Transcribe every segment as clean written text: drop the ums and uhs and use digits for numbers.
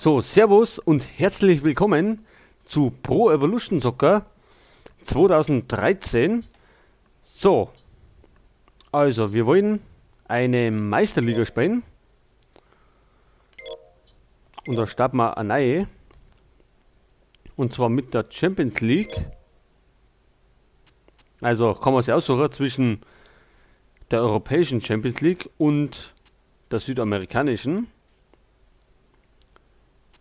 So, Servus und herzlich willkommen zu Pro Evolution Soccer 2013. Wir wollen eine Meisterliga spielen. Und da starten wir eine neue. Und zwar mit der Champions League. Also kann man sich aussuchen zwischen der europäischen Champions League und der südamerikanischen.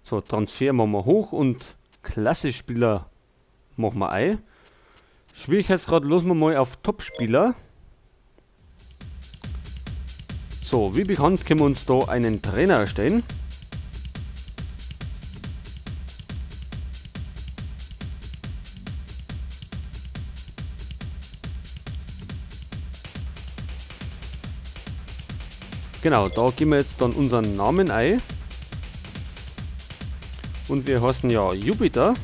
So, Transfer machen wir hoch und Klasse-Spieler machen wir ein. Schwierigkeitsgrad lassen wir mal auf Top-Spieler. So, wie bekannt können wir uns da einen Trainer erstellen. Genau, da geben wir jetzt dann unseren Namen ein. Und wir heißen ja Jupiter.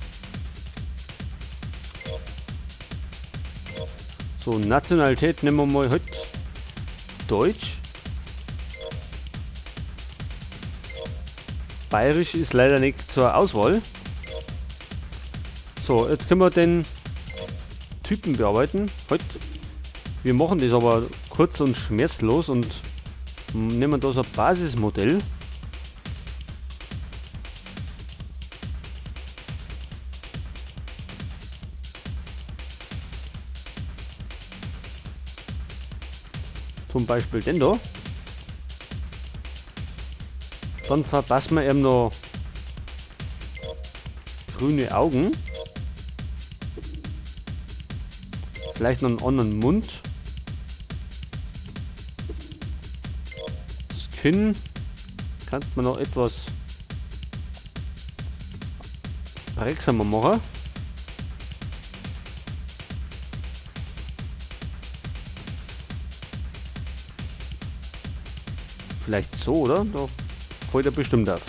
So, Nationalität nehmen wir mal heute Deutsch. Bayerisch ist leider nicht zur Auswahl. So, jetzt können wir den Typen bearbeiten. Heute. Wir machen das aber kurz und schmerzlos und nehmen da so ein Basismodell. Zum Beispiel den da. Dann verpassen wir ihm noch grüne Augen. Vielleicht noch einen anderen Mund. Das Kinn kann man noch etwas prägsamer machen. Vielleicht so, oder? Da fällt er bestimmt auf.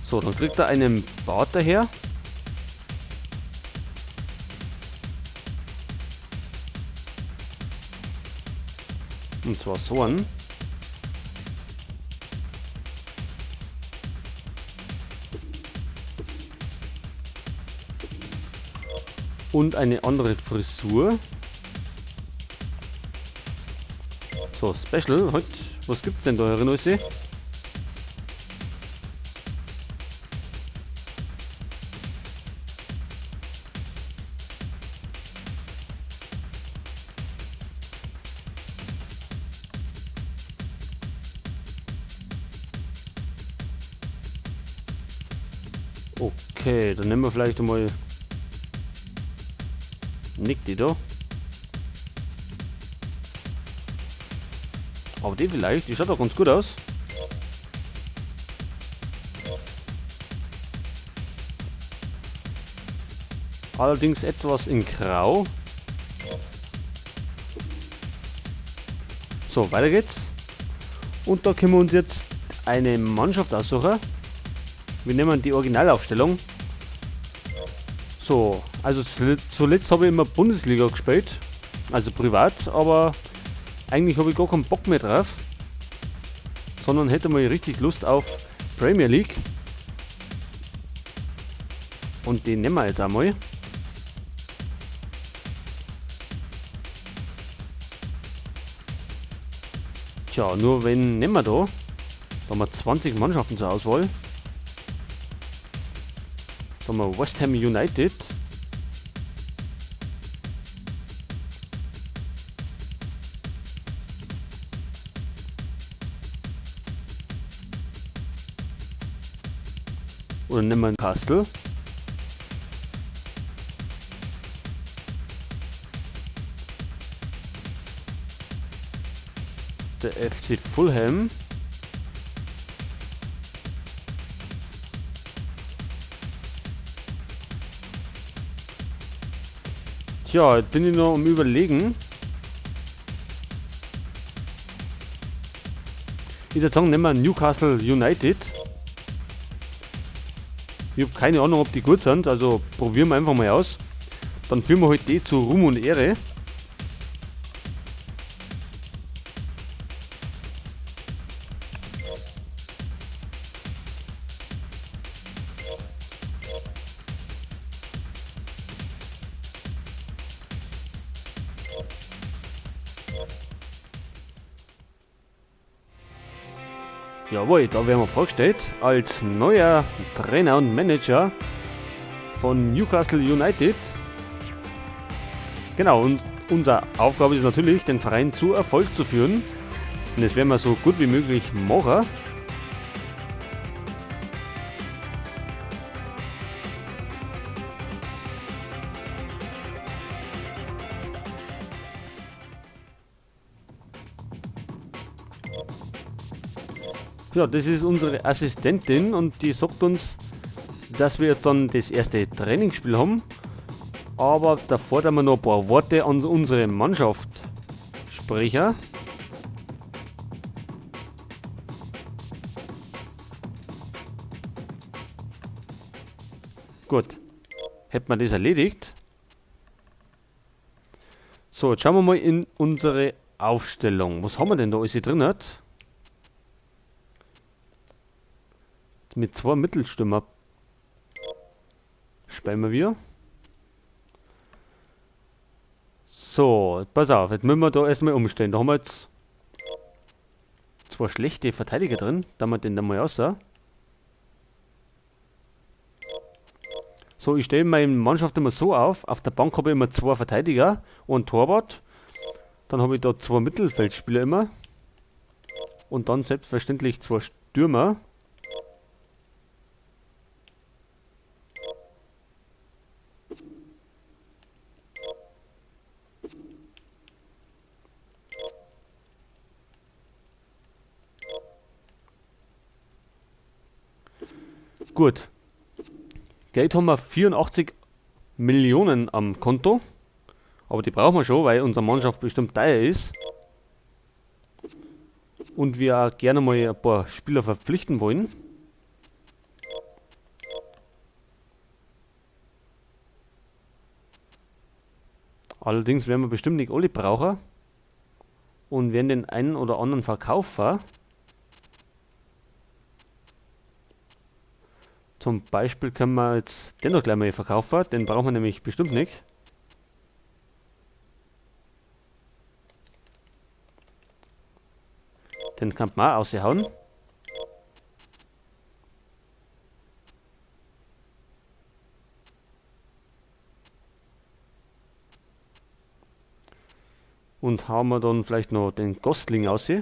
So, dann kriegt er einen Bart daher. Und zwar so einen. Und eine andere Frisur. So, Special. Heute, was gibt's denn da, Herr Renossi? Okay, dann nehmen wir vielleicht einmal Nick die da. Aber die vielleicht, die schaut doch ganz gut aus. Allerdings etwas in Grau. So, weiter geht's. Und da können wir uns jetzt eine Mannschaft aussuchen. Wir nehmen die Originalaufstellung. So, also zuletzt habe ich immer Bundesliga gespielt. Also privat, aber eigentlich habe ich gar keinen Bock mehr drauf. Sondern hätte mal richtig Lust auf Premier League. Und den nehmen wir jetzt einmal. Tja, nur wen nehmen wir da? Da haben wir 20 Mannschaften zur Auswahl. Da haben wir West Ham United. Oder nehmen wir Newcastle. Der FC Fulham. Tja, jetzt bin ich noch am Überlegen. Ich würde sagen, nehmen wir Newcastle United. Ich hab keine Ahnung, ob die gut sind, also probieren wir einfach mal aus. Dann führen wir halt die zu Ruhm und Ehre. Jawohl, da werden wir vorgestellt als neuer Trainer und Manager von Newcastle United. Genau, und unsere Aufgabe ist natürlich, den Verein zu Erfolg zu führen. Und das werden wir so gut wie möglich machen. Ja, das ist unsere Assistentin und die sagt uns, dass wir jetzt dann das erste Trainingsspiel haben. Aber davor haben wir noch ein paar Worte an unsere Mannschaft sprechen. Gut, hätten wir das erledigt. So, jetzt schauen wir mal in unsere Aufstellung. Was haben wir denn da alles drin? Hat? Mit zwei Mittelstürmer spielen wir. So, pass auf, jetzt müssen wir da erstmal umstellen. Da haben wir jetzt zwei schlechte Verteidiger drin. Da haben wir den da mal raus. So, ich stelle meine Mannschaft immer so auf. Auf der Bank habe ich immer zwei Verteidiger und einen Torwart. Dann habe ich da zwei Mittelfeldspieler immer. Und dann selbstverständlich zwei Stürmer. Gut. Geld haben wir 84 Millionen am Konto. Aber die brauchen wir schon, weil unsere Mannschaft bestimmt teuer ist. Und wir auch gerne mal ein paar Spieler verpflichten wollen. Allerdings werden wir bestimmt nicht alle brauchen. Und werden den einen oder anderen verkaufen. Zum Beispiel können wir jetzt den noch gleich mal verkaufen, den brauchen wir nämlich bestimmt nicht. Den kann man auch raushauen. Und hauen wir dann vielleicht noch den Gosling raus.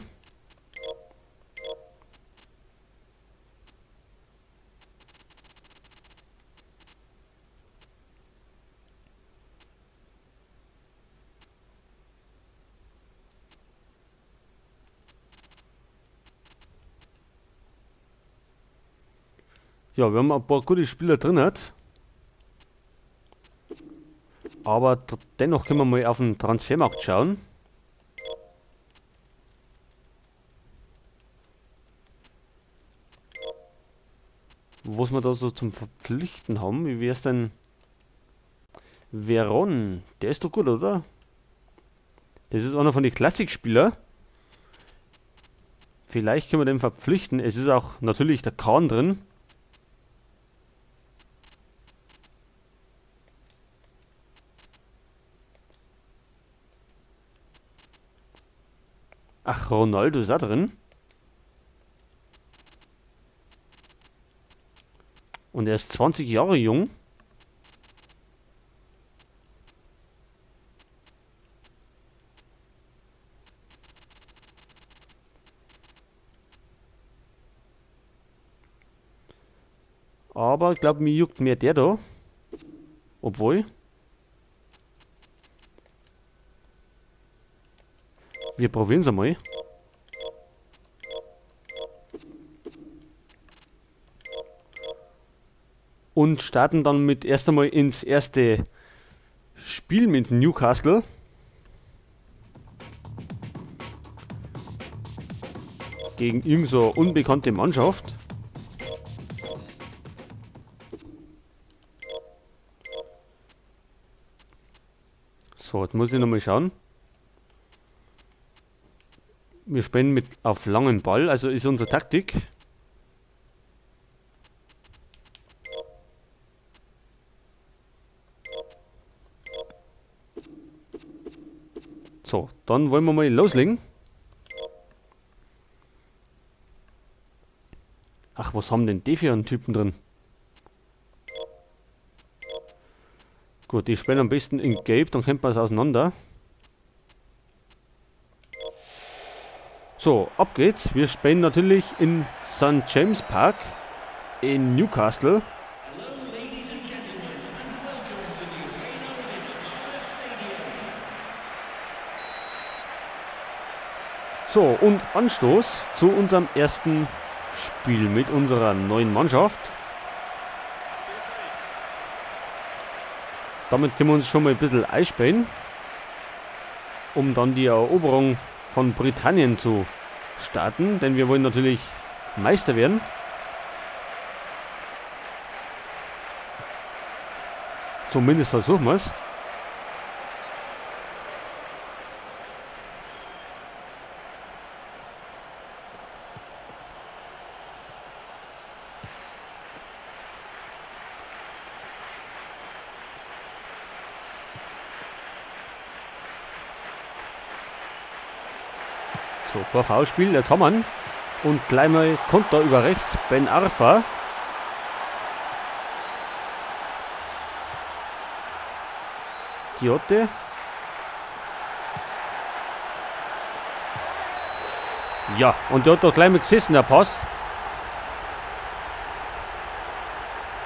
Ja, wir haben ein paar gute Spieler drin. Hat. Aber dennoch können wir mal auf den Transfermarkt schauen. Was wir da so zum Verpflichten haben. Wie wär's denn? Veron, der ist doch gut, oder? Das ist einer von den Klassikspielern. Vielleicht können wir den verpflichten. Es ist auch natürlich der Kahn drin. Ach, Ronaldo ist da drin. Und er ist 20 Jahre jung. Aber ich glaube, mir juckt mehr der da. Obwohl. Wir probieren es einmal. Und starten dann mit erst einmal ins erste Spiel mit Newcastle. Gegen irgend so eine unbekannte Mannschaft. So, jetzt muss ich nochmal schauen. Wir spielen mit auf langen Ball, also ist unsere Taktik. So, dann wollen wir mal loslegen. Ach, was haben denn die für einen Typen drin? Gut, die spielen am besten in Gelb, dann kennt man es auseinander. So, ab geht's. Wir spielen natürlich in St. James Park in Newcastle. So, und Anstoß zu unserem ersten Spiel mit unserer neuen Mannschaft. Damit können wir uns schon mal ein bisschen einspielen, um dann die Eroberung von Britannien zu starten, denn wir wollen natürlich Meister werden. Zumindest versuchen wir's. So, kein Foulspiel, jetzt haben wir ihn. Und gleich mal Konter über rechts, Ben Arfa. Tiote. Ja, und der hat da gleich mal gesessen, der Pass.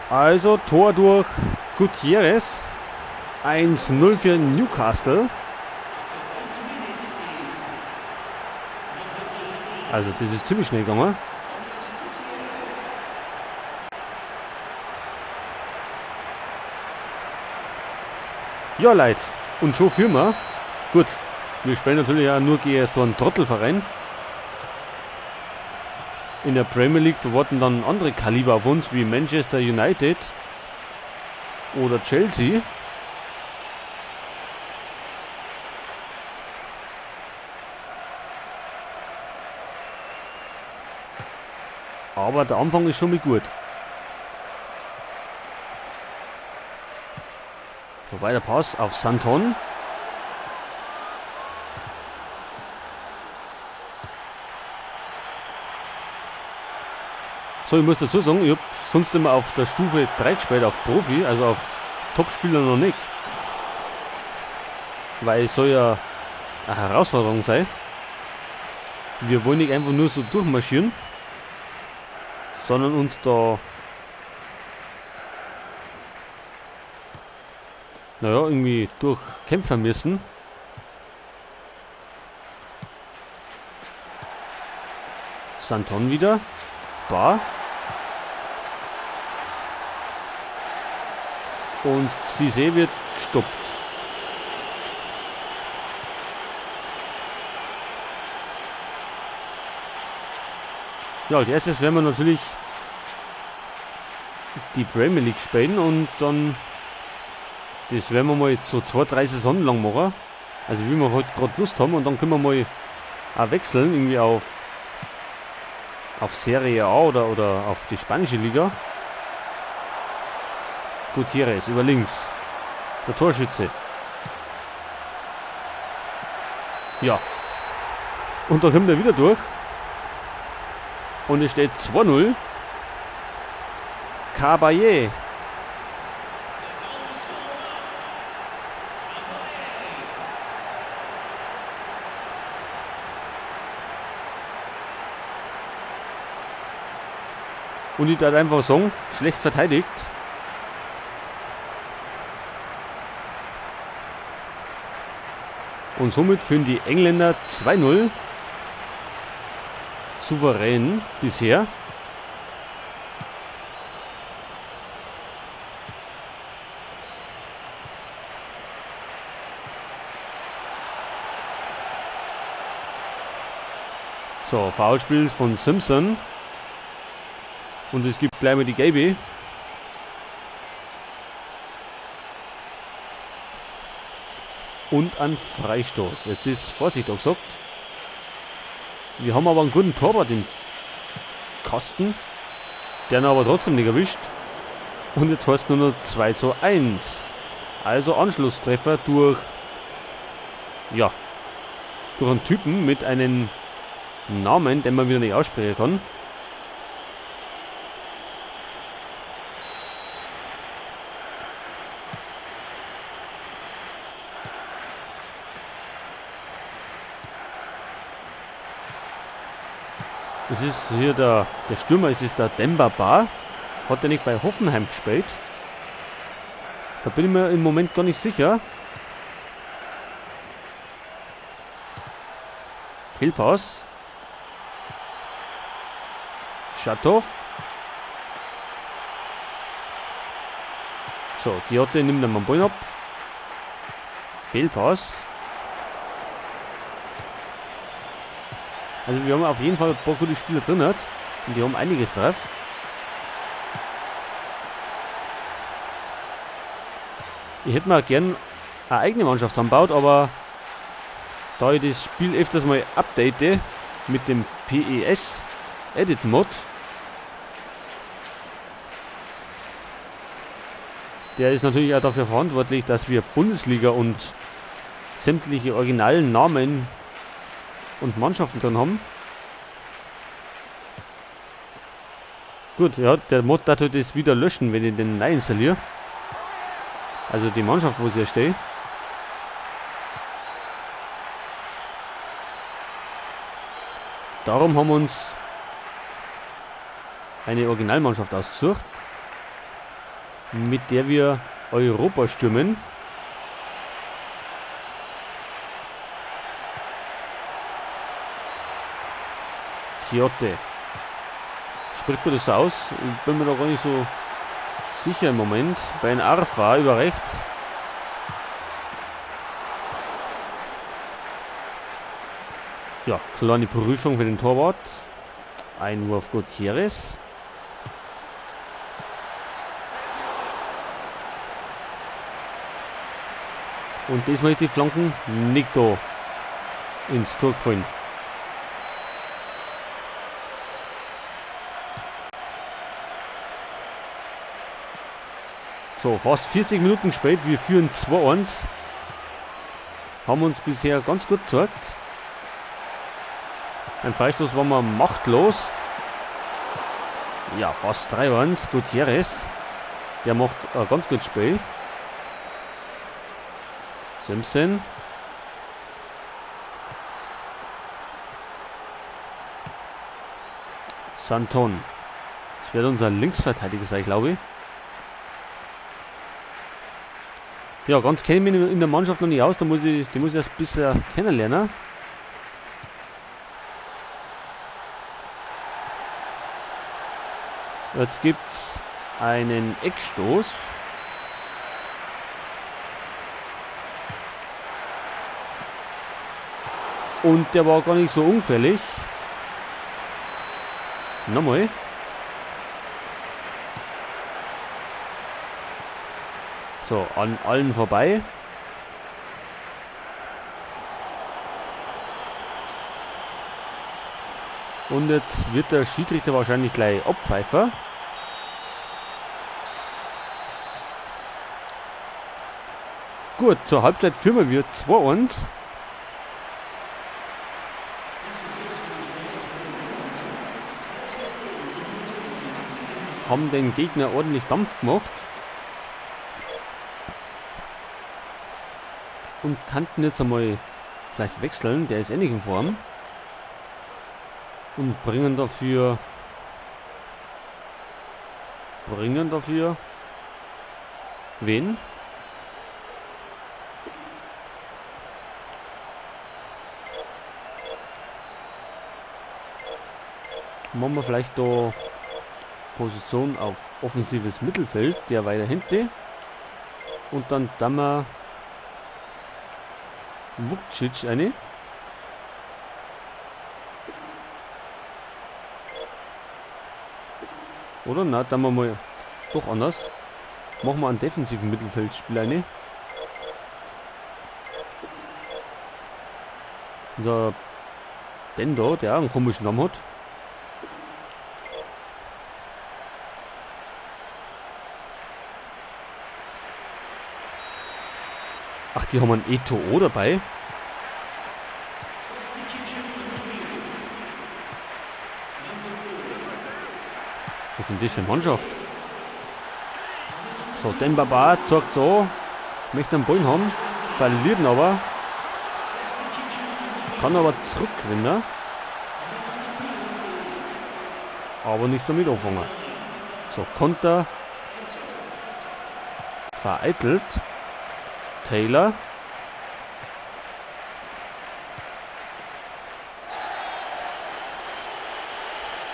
Also, Tor durch Gutierrez. 1-0 für Newcastle. Also, das ist ziemlich schnell gegangen. Ja, Leute. Und schon führen wir. Gut, wir spielen natürlich auch nur gegen so einen Trottelverein. In der Premier League, da warten dann andere Kaliber auf uns, wie Manchester United oder Chelsea. Aber der Anfang ist schon mal gut. So, weiter Pass auf Santon. So, ich muss dazu sagen, ich hab sonst immer auf der Stufe 3 gespielt, auf Profi, also auf Topspieler noch nicht. Weil es soll ja eine Herausforderung sein. Wir wollen nicht einfach nur so durchmarschieren, sondern uns da, naja, irgendwie durchkämpfen müssen. Santon wieder. Bar. Und Cissé wird gestoppt. Ja, als erstes werden wir natürlich die Premier League spielen und dann, das werden wir mal so 2, 3 Saisonen lang machen. Also wie wir heute gerade Lust haben, und dann können wir mal auch wechseln, irgendwie auf Serie A oder auf die spanische Liga. Gutierrez über links. Der Torschütze. Ja. Und da kommt er wieder durch. Und es steht 2-0. Caballé. Und ich darf einfach sagen, schlecht verteidigt. Und somit führen die Engländer 2-0. Souverän bisher. So, Foulspiel von Simpson. Und es gibt gleich mal die gelbe. Und einen Freistoß. Jetzt ist Vorsicht auch gesagt. Wir haben aber einen guten Torwart im Kasten. Der ihn aber trotzdem nicht erwischt. Und jetzt heißt es nur noch 2:1. Also Anschlusstreffer durch, ja, durch einen Typen mit einem Namen, den man wieder nicht aussprechen kann. Es ist hier der Stürmer, es ist der Demba Ba. Hat der nicht bei Hoffenheim gespielt? Da bin ich mir im Moment gar nicht sicher. Fehlpass. Shatov. So, Tiote nimmt den Ball ab. Fehlpass. Also wir haben auf jeden Fall ein paar gute Spieler drin. Und die haben einiges drauf. Ich hätte mir gern eine eigene Mannschaft zusammengebaut, aber da ich das Spiel öfters mal update mit dem PES Edit Mod, der ist natürlich auch dafür verantwortlich, dass wir Bundesliga und sämtliche originalen Namen und Mannschaften drin haben. Gut, ja, der Mod darf das wieder löschen, wenn ich den neu installiere. Also die Mannschaft, wo sie steht. Darum haben wir uns eine Originalmannschaft ausgesucht, mit der wir Europa stürmen. Tiote. Spricht man das so aus? Ich bin mir da gar nicht so sicher im Moment. Ben Arfa über rechts. Ja, kleine Prüfung für den Torwart. Einwurf Gutierrez. Und diesmal ist die Flanken nicht da ins Tor gefallen. So, fast 40 Minuten gespielt. Wir führen 2-1. Haben uns bisher ganz gut gezeigt. Ein Freistoß war mal machtlos. Ja, fast 3-1. Gutierrez. Der macht ein ganz gutes Spiel. Simpson. Santon. Das wird unser Linksverteidiger sein, glaube ich. Ja, ganz kenne ich mich in der Mannschaft noch nicht aus. Da muss ich, die muss ich erst besser kennenlernen. Jetzt gibt es einen Eckstoß. Und der war gar nicht so ungefährlich. Nochmal. So, an allen vorbei. Und jetzt wird der Schiedsrichter wahrscheinlich gleich abpfeifen. Gut, zur Halbzeit führen wir 2-1. Haben den Gegner ordentlich Dampf gemacht. Und kannten jetzt einmal vielleicht wechseln, der ist ähnlich in Form. Und bringen dafür wen? Machen wir vielleicht da Position auf offensives Mittelfeld, der weiter hinten. Und dann wir Vukcic eine. Oder? Na, dann machen wir mal doch anders. Machen wir einen defensiven Mittelfeldspieler eine. Unser Bender, der auch einen komischen Namen hat. Ach, die haben einen Eto'o dabei. Was ist denn das für eine Mannschaft? So, Demba Ba zeigt so. Möchte einen Ball haben. Verliert ihn aber. Kann aber zurückgewinnen. Aber nichts damit anfangen. So, Konter. Vereitelt. Taylor.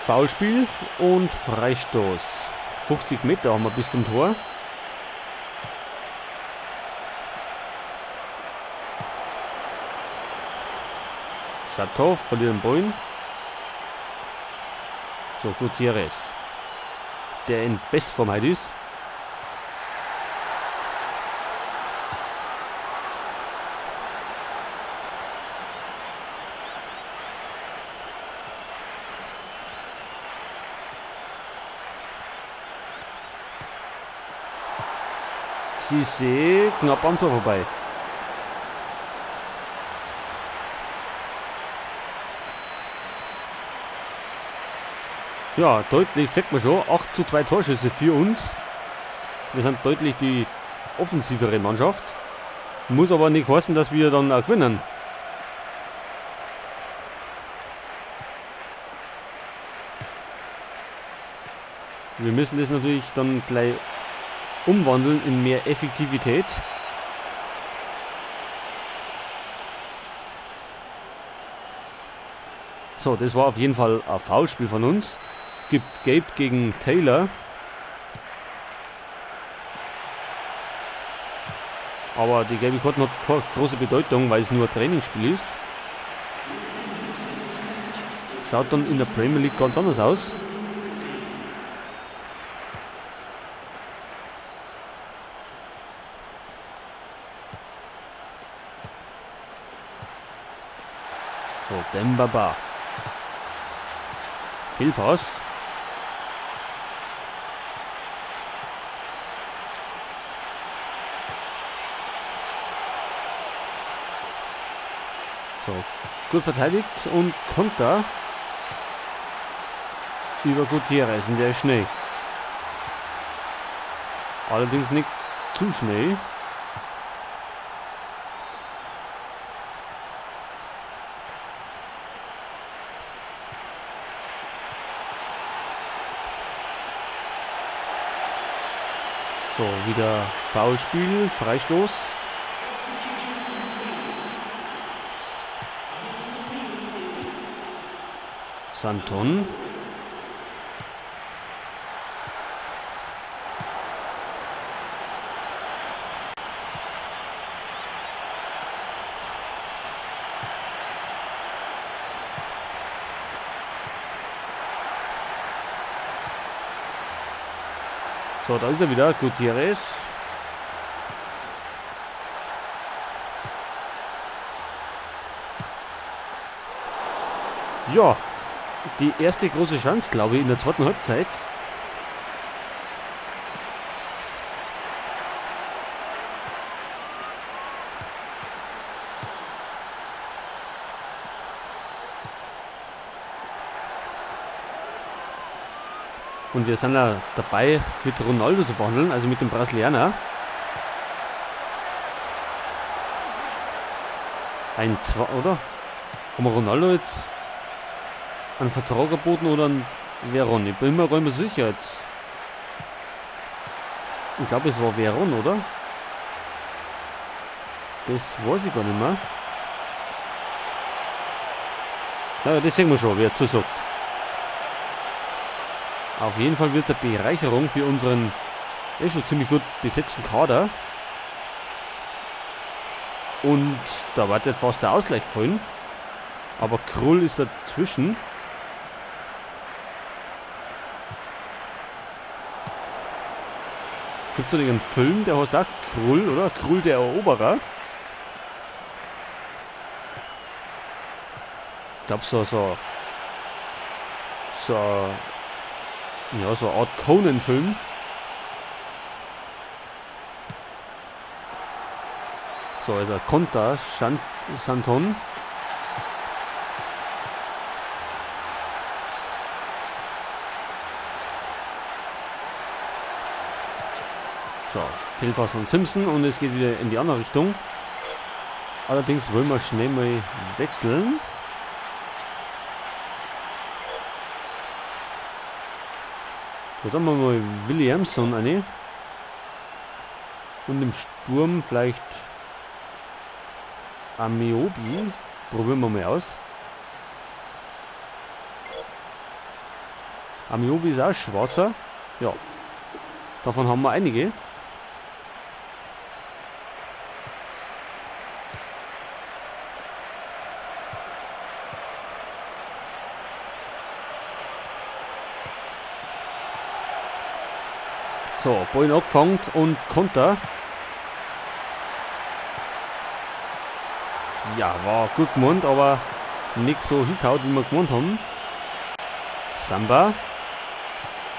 Foulspiel und Freistoß. 50 Meter haben wir bis zum Tor. Shatov verliert den Ball. So, Gutierrez, der in Bestform heute ist. Cissé knapp am Tor vorbei. Ja, deutlich, sagt man schon, 8:2 Torschüsse für uns. Wir sind deutlich die offensivere Mannschaft. Muss aber nicht heißen, dass wir dann auch gewinnen. Wir müssen das natürlich dann gleich umwandeln in mehr Effektivität. So, das war auf jeden Fall ein Foulspiel von uns. Gibt Gelb gegen Taylor. Aber die gelbe Karte hat keine große Bedeutung, weil es nur ein Trainingsspiel ist. Schaut dann in der Premier League ganz anders aus. So, Demba Ba. Fehlpass. So, gut verteidigt und Konter über Gutierrez und der ist schnell. Allerdings nicht zu schnell. So, wieder Foulspiel, Freistoß. Santon. So, da ist er wieder, Gutierrez. Ja, die erste große Chance, glaube ich, in der zweiten Halbzeit. Und wir sind ja dabei, mit Ronaldo zu verhandeln, also mit dem Brasilianer. Ein, zwei, oder? Haben wir Ronaldo jetzt einen Vertrag geboten oder einen Veron? Ich bin mir gar nicht mehr sicher jetzt. Ich glaube, es war Veron, oder? Das weiß ich gar nicht mehr. Naja, das sehen wir schon, wer zusagt. Auf jeden Fall wird's eine Bereicherung für unseren eh schon ziemlich gut besetzten Kader. Und da war jetzt fast der Ausgleich gefallen. Aber Krull ist dazwischen. Gibt's da nicht einen Film, der heißt auch Krull, oder? Krull der Eroberer. Ich glaub, so eine Art Conan-Film. So, also Konter, Santon. So, Fehlpass von Simpson und es geht wieder in die andere Richtung. Allerdings wollen wir schnell mal wechseln. So, dann machen wir mal Williamson eine. Und im Sturm vielleicht Ameobi. Probieren wir mal aus. Ameobi ist auch schwarzer. Ja, davon haben wir einige. So, Ball abgefangen und Konter. Ja, war gut gemeint, aber nicht so hingehauen, wie wir gemeint haben. Samba.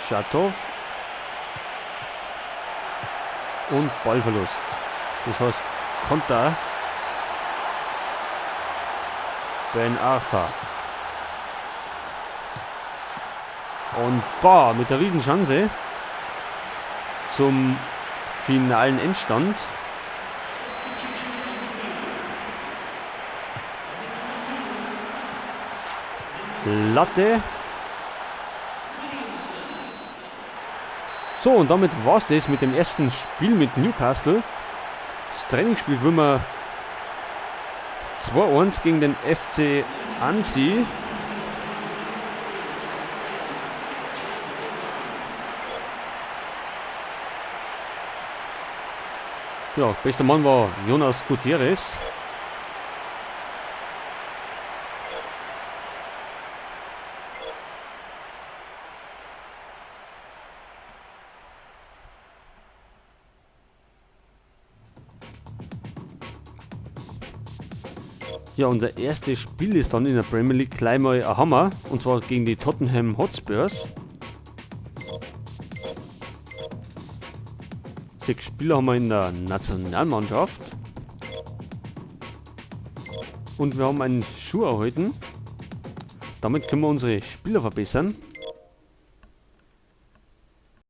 Schatov. Und Ballverlust. Das heißt Konter. Ben Arfa. Und boah, mit der Riesenchance zum finalen Endstand. Latte. So, und damit war's das mit dem ersten Spiel mit Newcastle. Das Trainingsspiel gewinnen wir 2-1 gegen den FC Annecy. Ja, bester Mann war Jonas Gutierrez. Ja, unser erstes Spiel ist dann in der Premier League gleich mal ein Hammer. Und zwar gegen die Tottenham Hotspurs. 6 Spieler haben wir in der Nationalmannschaft. Und wir haben einen Schuh erhalten. Damit können wir unsere Spieler verbessern.